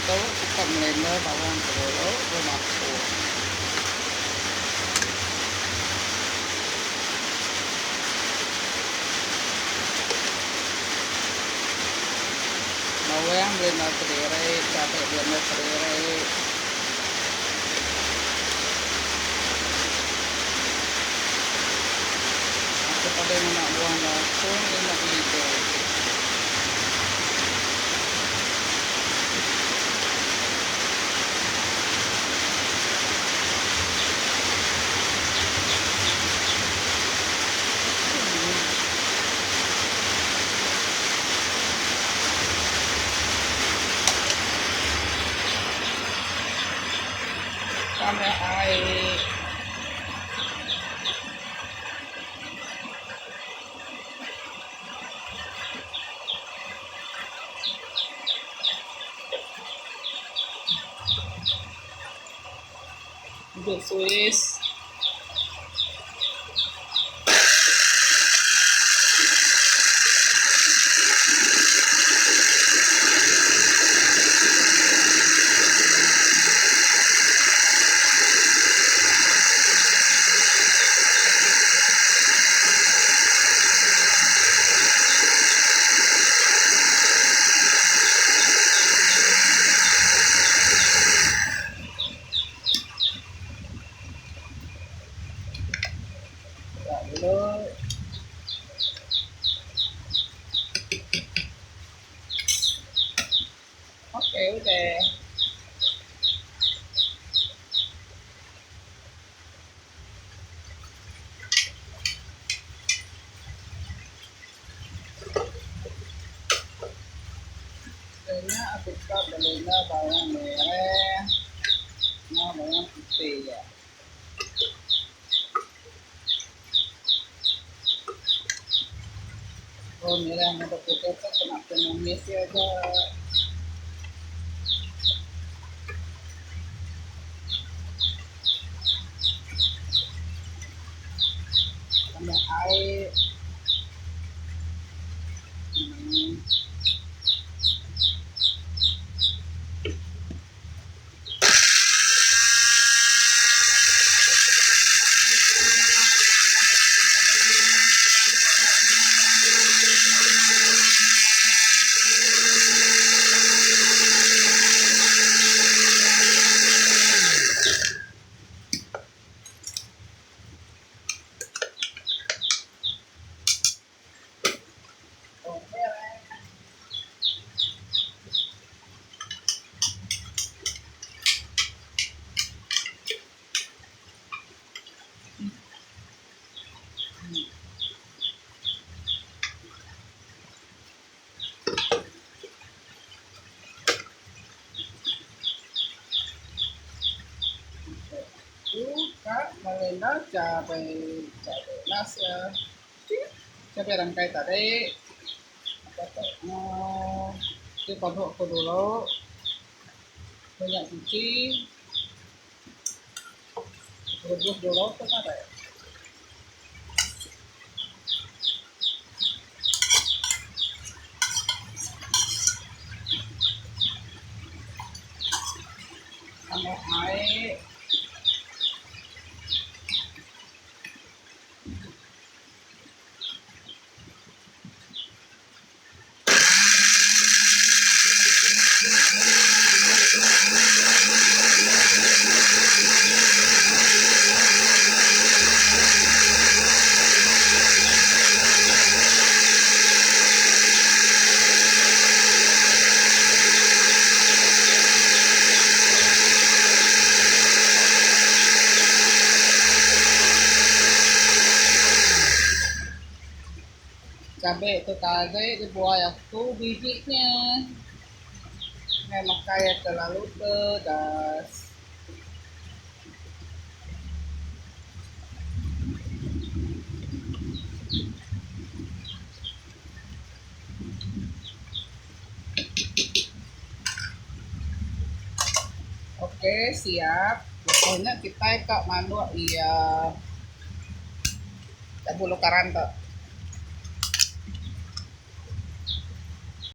Tu kita blender bawang tu dulu baru mapung. Bawang blender kediri, cabai blender kediri. Aku tadi ngena buah bakung ngena idup. Tambah ai. Uduk suis. Buka dulu. Okey udah. Udah nya aku ka belina bawang merah enggau bawang putih. Bawang merah enggau bawang putih tu kena penumis iya aja. Tambah ai. Ka melenda cabai cabai las iya. Cabai rangkai tadi uhh dipadu ku dulu minyak suci rebus dulu ku tadi. Tambah ai. Cabai tu tadi dibuai aku biji nya. Enggai makai terlalu pedas. Okey siap. Lepas nya kitai ka manduk iya bulu karan tu.